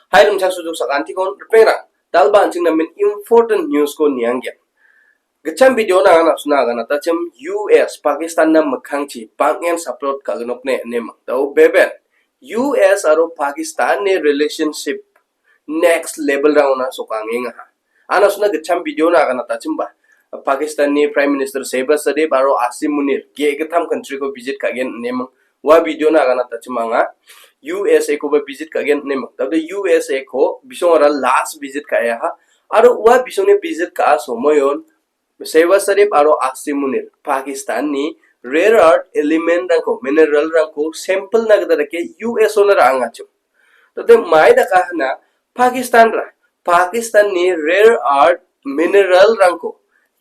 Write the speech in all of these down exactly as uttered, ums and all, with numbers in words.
Hai rimchaksogipa sakantikon ripengrang, dalba an·ching namen important news-ko nianggen. Gitcham video-na anga na·sona aganatachim, U S Pakistan-na mikkangchi bang·en support ka·gnokne inemang. Dao beben, U S aro Pakistan-ni relationship next level-rangona sokangengaha. Anga na·sona gitcham video-na aganatachimba, Pakistan-ni Prime Minister Shehbaz Sharif aro Asim Munir ge·gittam country-ko visit ka·gen inemang. Ua video-na aganatachim anga U S A-koba visit ka·gen inemang. Dade U S A-ko bisongara last visit ka·eaha. Aro ua bisongni visit ka·a somoion Shehbaz Sharif aro Asim Munir Pakistan-ni rare earth element-rangko, mineral-rangko sample-na gita dake U S-ona ra·angachim. Tode mai dakahana Pakistan-ra, Pakistan-ni rare earth mineral-rangko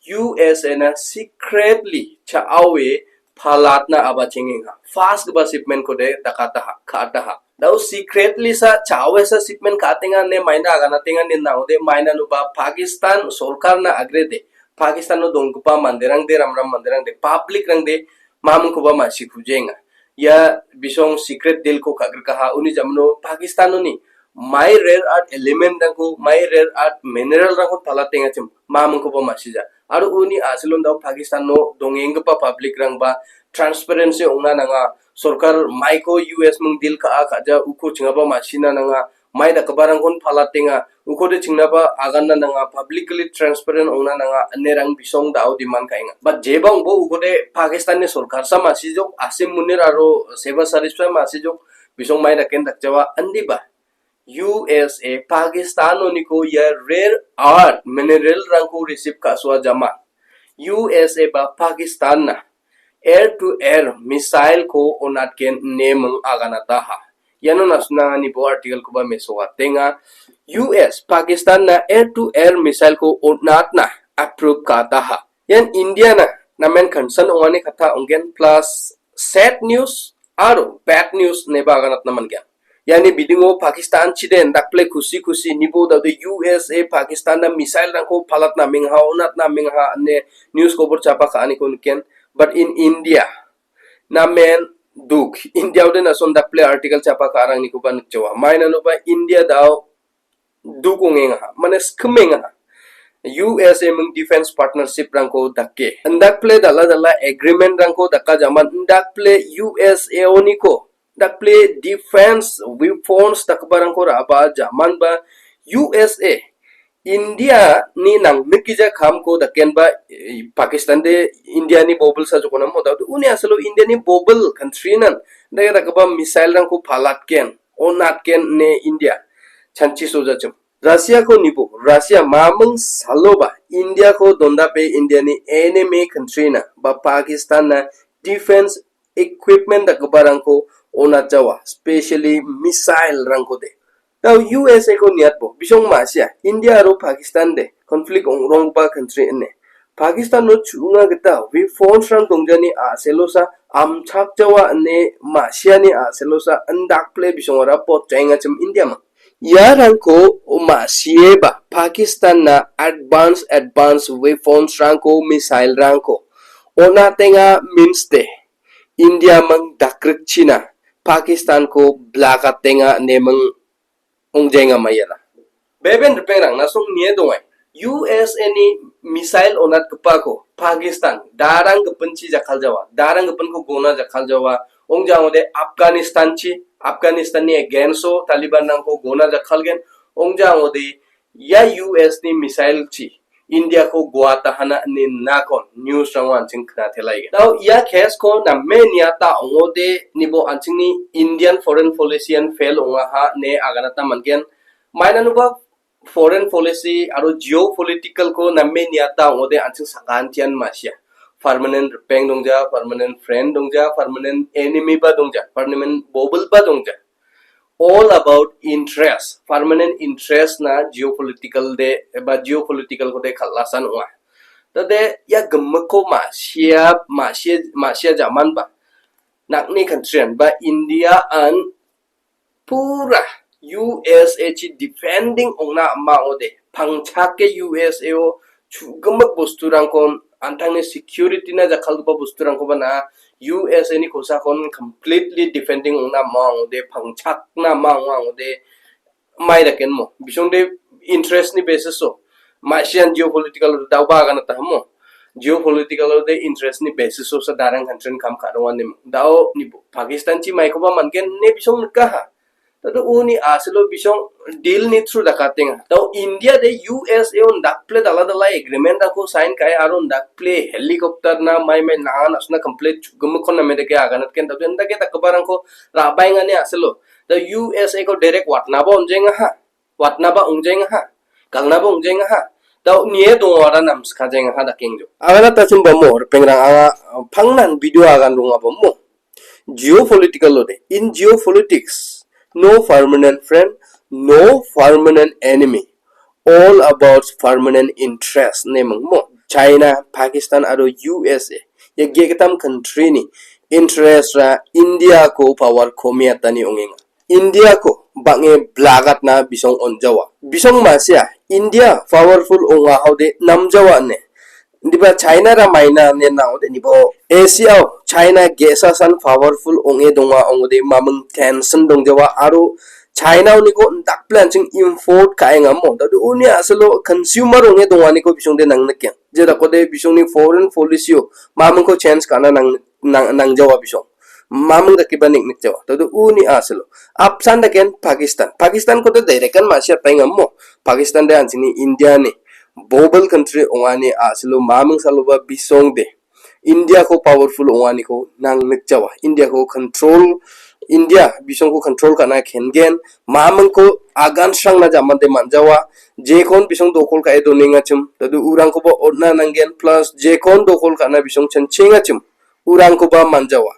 U S A-na secretly cha·aoe palatna abachengenga. Fast gipa shipment-kode dakataha, ka·ataha. Dao secretly sa, cha·aoe sa shipment ka·atenga ine maina aganatenga ine naode maina nuba Pakistan sorkarna agrede. Pakistan-o donggipa manderangde, ramram manderangde, public-rangde, mamingkoba ma·sikujenga. Ia bisong secret deal-ko ka·grikaha, uni jamno Pakistan-oni mai rare earth element-rangko, mai rare earth mineral-rangko palatengachim, mamingkoba ma·sija. Aro uni a·selon dao Pakistan-o dongenggipa public-rangba transparency ong·na nanga, sorkar maiko U S ming deal ka·a ka·ja uko chingaba ma·sina nanga, mai dakgiparangkon palatenga, ukode chingnaba aganna nanga, publicly transparent ong·na nanga, inerang bisong dao demand ka·enga. But jeba ong·bo ukode Pakistan-ni sorkarsa ma·sijok, Asim Munir aro Shehbaz Sharif-sa ma·sijok, bisong mai daken dakjawa, indiba U S A Pakistan-oniko ia rare earth mineral-rangko receive ka·soa jaman. U S A ba Pakistan-na air to air missile-ko on·atgen ine ming aganataha. Iano na·sona nibo article-koba mesoatenga. U S Pakistan-na air to air missile-ko on·atna approve ka·ataha. Ian India-na namen concern ong·ani katta ong·gen plus sad news aro bad news ineba aganatna man·gen. Iani bidingo Pakistan chiden dakple kusi kusi nibo dade U S A Pakistan-na missile-rangko palatna mingha, on·atna mingha ine news kobor chapa ka·aniko niken. But in India, namen duk. India-ode na·son dakple article chapa ka·arangnikoba nikjawa. Maina nuba India dao duk ong·engaha, mane skimengaha. U S A ming defense partnership-rangko dake. Indakple dala-dala agreement-rangko daka jaman, indakple U S A-oniko, dakple defense weapons dakgiparangko ra·ba jaman ba U S A, India-ni nangnikgija kamko dakenba, eh, Pakistan de India-ni bobble sajokona mo, dao uni a·salo India-ni bobble country-nan, dake dakgipa missile-rangko palatgen, on·atgen ine India chanchi sojachim. Russia-ko nibo, Russia maming saloba India-ko dondape India-ni enemy country-na ba Pakistan-na defense equipment dakgiparangko on·atjawa, specially missile-rangkode. Dao U S A-ko niatbo, bisong ma·sia, India aro Pakistan de conflict ong·ronggipa country ine. Pakistan-o chu·onga gita weapons-rang dongjani a·selosa amchakjawa ine ma·siani a·selosa indakple bisongara pot jaengachim India-mang. Iarangko ma·sieba Pakistan-na advance, advance weapons-rangko, missile-rangko on·atenga means de India-mang dakrikchina Pakistan-ko blakatenga ine ming ong·jaenga maiara. Beben ripengrang na·song nie dongai. U S A-ni missile on·atgipako Pakistan darang gipinchi jakkaljawa, darang gipinko gona jakkaljawa, ong·jaode Afghanistan-chi, Afghanistan-ni against-o Taliban-rangko gona jakkalgen, ong·jaode ia U S-ni missile-chi India-ko guatahana ine nakon news-rango an·ching knatelaigen. Dao ia case-ko name niata ong·ode nibo an·chingni Indian foreign policy-an fail ong·aha ine aganata man·gen. Maina nuba foreign policy aro geopolitical-ko name niata ong·ode an·ching sakantian ma·sia. Permanent ripeng dongja, permanent friend dongja, permanent enemy ba dongja, permanent bobble ba dongja. All about interest, permanent interest-na geopolitical de, ba geopolitical-kode kal·asan ong·a. Tade ia gimikko ma·sia, ma·sia, ma·sia jaman ba. Nakni country-an ba India-an pura U S A-chi defending ong·na ama ong·ode, pangchake U S A-o chu·gimik bosturangkon, an·tangni security-na jakkalgipa bosturangkoba na U S A-ni kosakon completely defending ong·na ama ong·ode, pangchakna ama ong·a ong·ode, mai daken mo. Bisong de interest ni basis o. Masian geopolitical da ba agan ta mo. Geopolitical de interest ni basis o sa darang country kam ka ro ni mo. Dao ni bo. Pakistan chi mai ko ba man ken ne bisong ka ha. Tado uni asilo bisong deal ni through dakatenga. Tao India de U S A on dakple dala dala agreement ako sign kai aron dakple helicopter na mai mai na na suna complete gumukon na medeke aganat ken tado endake takabarang ko rabai ngani asilo. Tao U S A ko direct watna ba onjenga ha. Watna ba onjenga ha. Galna ba onjenga ha. Tao nie dongwara namska jenga ha dakeng jo. Aganat tachim bamo, pengrang anga pangnan video agan runga bamo. Geopolitical lo de. In geopolitics, no permanent friend, no permanent enemy. All about permanent interest ne mangmo. China, Pakistan aro U S A. Ia gegitam country ni interest ra India ko power komiatani ongenga. India ko bange blagatna bisong onjawa. Bisong masia India powerful onga haude namjawa ne. Diba China ra maina ne na ode nibo Asia o China gesa san powerful onge donga ongode mamung tension dongjawa aro China oniko dakplanching import kaenga mo. Dadu uni asalo consumer onge donganiko bisong de nang nikyang. Je dakode bisong ni foreign policy o mamung ko change kana nang, nang, nangjawa bisong. Mamung dakiba nik nikjawa. Dadu uni asalo. Apsan daken Pakistan. Pakistan ko de direct kan masia tainga mo. Pakistan de anchini India ni bobel country ongani asilo mamung saloba bisong de India ko powerful onganiko nang nikjawa. India ko control, India bisong ko control kana kengen, mamung ko agan srangna jamante manjawa, jekon bisong dokol kae donenga chim, tadu urang ko ba otna nanggen plus jekon dokol kana bisong chenchenga chim, urang ko ba manjawa.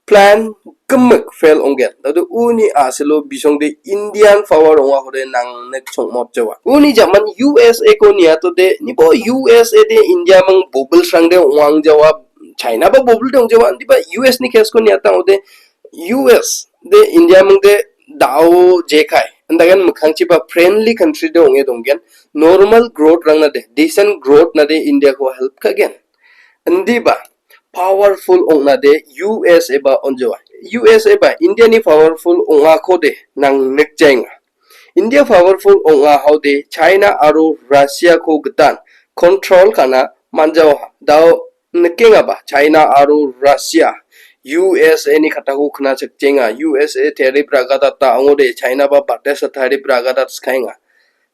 Plan gimik fail onggen. Tado uni asilo bisong de Indian power onga hore nang nek chongmot jawa. Uni jaman U S A ko niato de nibo U S A de India mang bobel sang de ong jawa. China ba bobel de ong jawa. Diba U S ni case ko niata ode U S de India mang de dao jekai. Andagan mukangchi ba friendly country de onge donggen. Normal growth rang na de, decent growth na de India ko help kagen. Indi ba powerful ongna de U S A ba onjawa. U S A ba India ni powerful ongako de nang nikjainga. India powerful onga haude China aro Russia ko gitan control kana manjawa. Dao nikenga ba China aro Russia U S A ni katako kna chikjenga. U S A tariff ragatata ongode China ba batesa tariff ragatat skainga.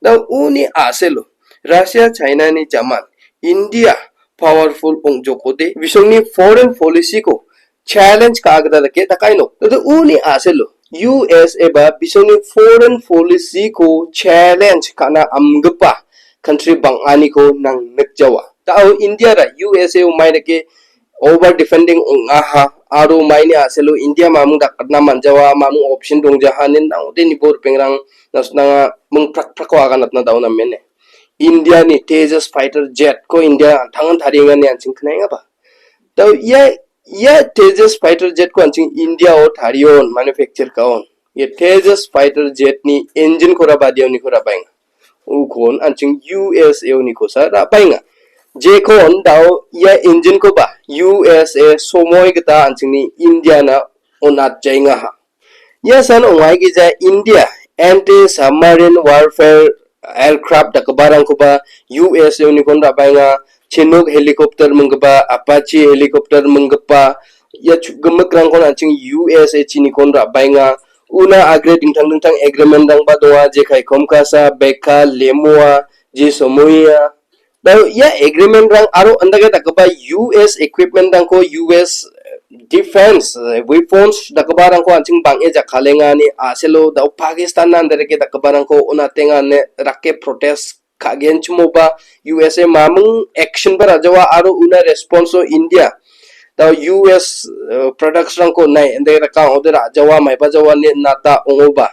Dao uni aselo Russia China ni jaman India powerful ongjokode bisongni foreign policy ko challenge ka·a gita dake dakaino. Tado uni aselo U S A ba bisongni foreign policy ko challenge ka·na amgipa country bang·aniko nang nikjawa. Dao India ra U S A o mai dake over defending ong·aha aro maini aselo India mamung dakatna manjawa, mamung option dongjaha nin nang ode nibor pengrang nasnanga mung prak prako aganatna dao namene. India ni Tejas fighter jet ko India tangan taringan ni anching kena ba. Tau ia, ia Tejas fighter jet ko anching India o tarion manufacture kaon. Ia Tejas fighter jet ni engine ko rabadion ni ko rabaenga. Ukon anching U S A o ni kosa rabaenga. Jekon dao ia engine ko ba U S A somoi gita anching ni India na onat jainga ha. Ia san ong·aigija India anti-submarine warfare aircraft dakgiparangkoba U S A unikon ra·baenga, Chinook helicopter minggipa, Apache helicopter minggipa, ia chu-, gimikrangkon an·ching U S A chinikon ra·baenga. Una agre dingtang dingtang agreement-rangba donga, jekai Komkasa, Beka, Lemoa, Jesomoia, Dao ia agreement-rang aro andake dakgipa U S equipment-rangko U S defense, eh, weapons dakgiparangko an·ching bang·e jakkalengani a·selo dao Pakistan-na andareke dakgiparangko on·atenga ine rake protest ka·genchimoba U S A mamung action-ba ra·jawa aro una response-o India dao U S, eh, products-rangko nai andake raka ong·ode ra·jawa maiba jawa ine nata ong·oba.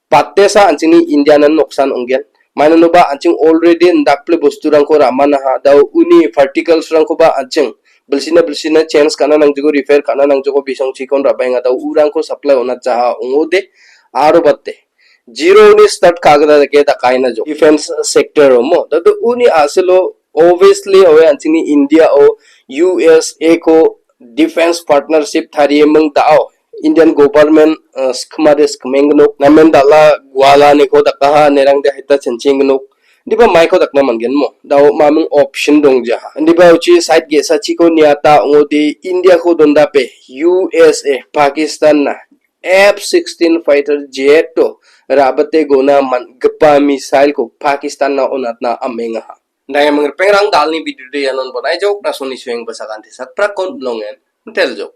Patesa an·chingni Indianan noksan ong·gen. Mainonoba an·ching already indakpli bosturangko ra·manaha. Dao uni particles-rangkoba an·ching bilsina bilsina change ka·na nangjago, repair ka·na nangjago, bisongchikon ra·baenga. Dao urangko supply on·atjaha ong·ode. Aro bate. Zero-ni start ka·gita dake dakaina jo. Defense sector-o mo. Dao uni a·selo obviously oe an·chingni India-o U S A-ko defense partnership tarieming dao. Indian government, uh, skmade skmenggnok, namen dal·a gualaniko dakaha, nerangde haita chenchenggnok, diba maiko dakna mangenmo. Dao mamung option dongjaha. Diba uchi side ge·sachiko niata ong·ode Indiako dondape U S A, Pakistan na F sixteen fighter jet-o ra·bite gona man·gipa missile-ko Pakistan na onatna amengaha. Dai mengripengrang dalni video de ianon bonaijok, rasoni sueng basakan tisak prakon nongen teljok.